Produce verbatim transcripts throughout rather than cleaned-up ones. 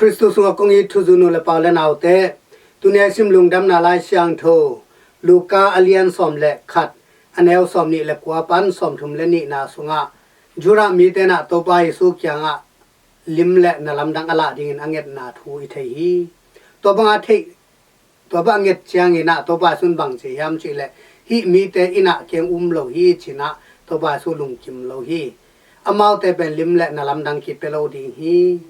Khristu sungah kong it thuzui nu le pa u le naute, tuni a i sim lungdamna Lai Siangtho Luka a lian sawm le khat, a neu sawm nih le kua pan sawm thum le nihna sungah Judah mite in ah Topa Jesu kiangah lim le na lamdang a lah dingin a ngetna thu i thei hi. Tua banga theih, tua banga nget ciangin ah Topa Jesu in bang ci hiam cih leh, hih mite in ah kei hong um lo hi ci-in ah Topa Jesu lungkim lo hi. Amaute pen lim le na lamdang kipia lo ding hi.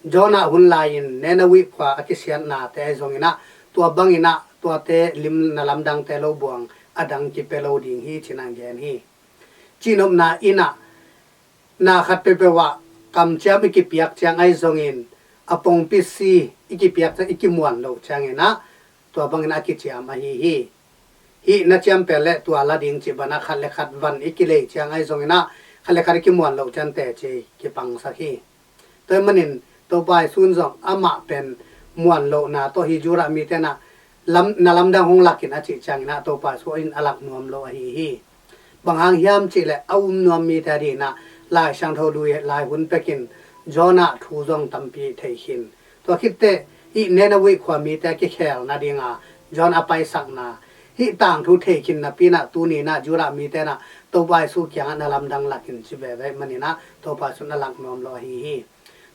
Jonah hun lai-in Nineveh khua a kisiatnate ahi zongin ah, tua bangin ah tuate lim na lamdangte lo buang a dang kipia lo ding hi ci-in ah gen hi. Cihnopna in ah na khat peuhpeuh ah kamciam i kipiak ciang ahi zongin, a pongpi si i kipiak ciang, i kimuan loh ciangin ah tua bangin a kiciam ahi hi. Hih na ciam pen le tua la ding cih banah khat le khat van i kilei ciang ahi zongin ah, khat le khat i kimuan loh ciang teci kipangsak hi. Tua ahih manin Topa Jesu in zong amah pen muan lohna tawh hih Judah mite in ah lam, na lamdang hong lak in a cih ciangin ah Topa Jesu in a lak nuam lo ahi hi. Bang hang hiam cih leh a um nuam mite adingin ah Lai Siangtho lui lai hun pekin Jonah thu zong tampi thei khin. Tua khit teh hih Nineveh khua mite a kikhel nadinga Jonah a paisakna, hih tangthu thei khin napi-in ah tuni-in ah Judah mite in ah Topa Jesu kiangah na lamdang lak in ci veve ahih manin ah Topa Jesu in a lak nuam lo ahi hi.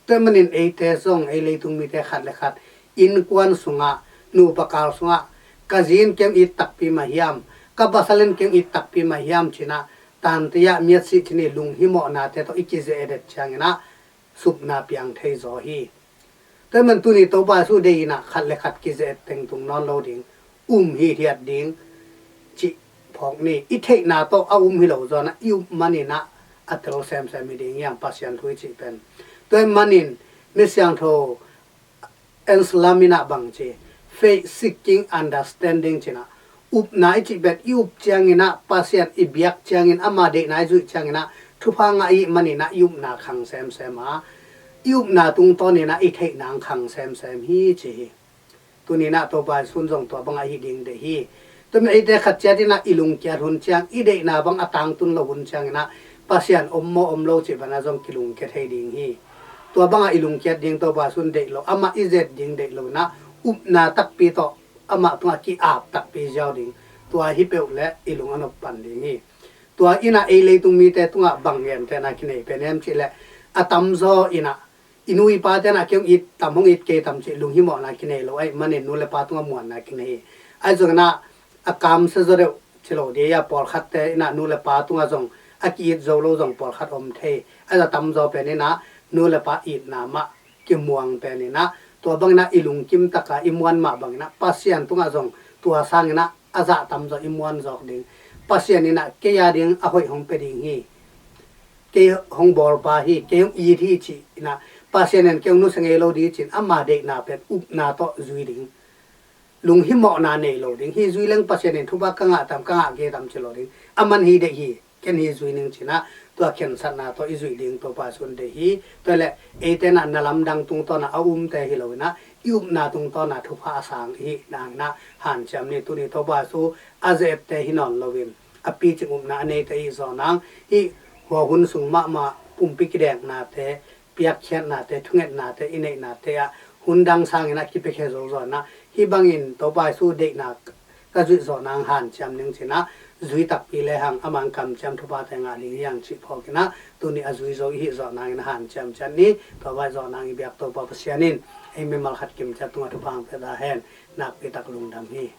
Tua ahih manin eite zong, ei leitung mite khat le khat innkuan sungah, nupa kal sungah, ka zi in kei hong it takpi mah hiam, ka pasal in kei hong it takpi mah hiam ci-in ah, tanti ah miatsih ci-in i lunghimawhnate tawh i kize-et ciangin ah supna piang thei zaw hi. Tua ahih manin tuni Topa Jesu deih in ah khat le khat kize-et tengtung nawn lo ding, um hithiat ding cih phawk ni. I theihna tawh a um hi lo zaw-in ah i up manin ah a tel semsem hi ding hi hang, Pasian thu i cih pen. Tua ahih manin mi siangtho Anselm in ah bang ci, faith seeking understanding ci-in ah, upna i cih pen i up ciangin ah, Pasian i biak ciangin, ama deihna i zuih ciangin ah thupha ngah i hih manin ah i upna khang semsem a, i upna tungtawnin ah i theihna khang semsem hi ci hi. Tuni-in ah Topa Jesu in zong tua bangah hih ding deih hi. Tua ahih manin eite khat ciat in ah i lungkiat hun ciang, i deihna bang a tangtun lo hun ciangin ah Pasian om maw om lo cih banah zong kilungkia thei ding hi. Tua bangah i lungkiat ding Topa Jesu in deih lo, amah i zet ding deih lo-in ah upna takpi tawh amah tungah ki-ap takpi ziau ding. Tua hi peuh leh i lung a nop pan ding hi. Tua in ah ei leitung mite tungah bang gentehna kinei pen hiam cih leh, a tamzaw in ah i nu i pate in ah kei hong it tam, hong it kei tam cih lunghimawhna kinei lo ahih manin nu le pa tungah muanna kinei hi. Ahi zongin ah a kamsia zaw deuh ci lo ding a, pawlkhatte in ah nu le pa tungah zong a ki-it zo lo zong pawlkhat om thei. Ahi zong a tamzaw pen in ah nu le pa itna mah kimuang pen in ah, tua bangin ah i lungkim tak a i muan mah bangin ah Pasian tungah zong tua sangin ah a zah tamzaw i muan zawk ding. Pasian in ah kei a ding a hoih hong pia ding hi. Kei hong bawlpa hi, kei hong it hi ci-in ah, Pasian in kei hong nusia ngei lo ding ci-in ama deihna pen upna tawh zui ding. Lunghimawhna nei lo ding. Hih zui leng Pasian in thupha ka ngah tam, ka ngah kei tam ci lo ding. Aman hih deih hi, ken hih zui ning ci-in ah tua khensatna tawh i zuih ding Topa Jesu in deih hi. Tua leh eite in ah na lamdang tungtawn ah a umte hi lo-in ah i upna tungtawn ah thupha a sang i hih nang in ah hanciam ni. Tuni Topa Jesu a ze-ette hi nawn loin a picing upna a neite i hih zawh nang, hih hua hun sung mahmah pumpi kideknate, piakkhiatnate, thungetnate i neihnate ah hun dang sangin ah kipiakhia zo zawh in ah, hih bangin Topa Jesu deihna ka zuih zawh nang hanciam ning ci-in ah, zui takpi lehang a man kamciam thuphate ngah ding hi hang cih phawkin ah, tuni a zui zo i hih zawh nangin hanciam ciat ni. Tua bang i zawh nang i biak Topa Pasian in ei mimal khat kim ciat tungah thupha hong pia ta hen. Nakpi tak lungdam hi.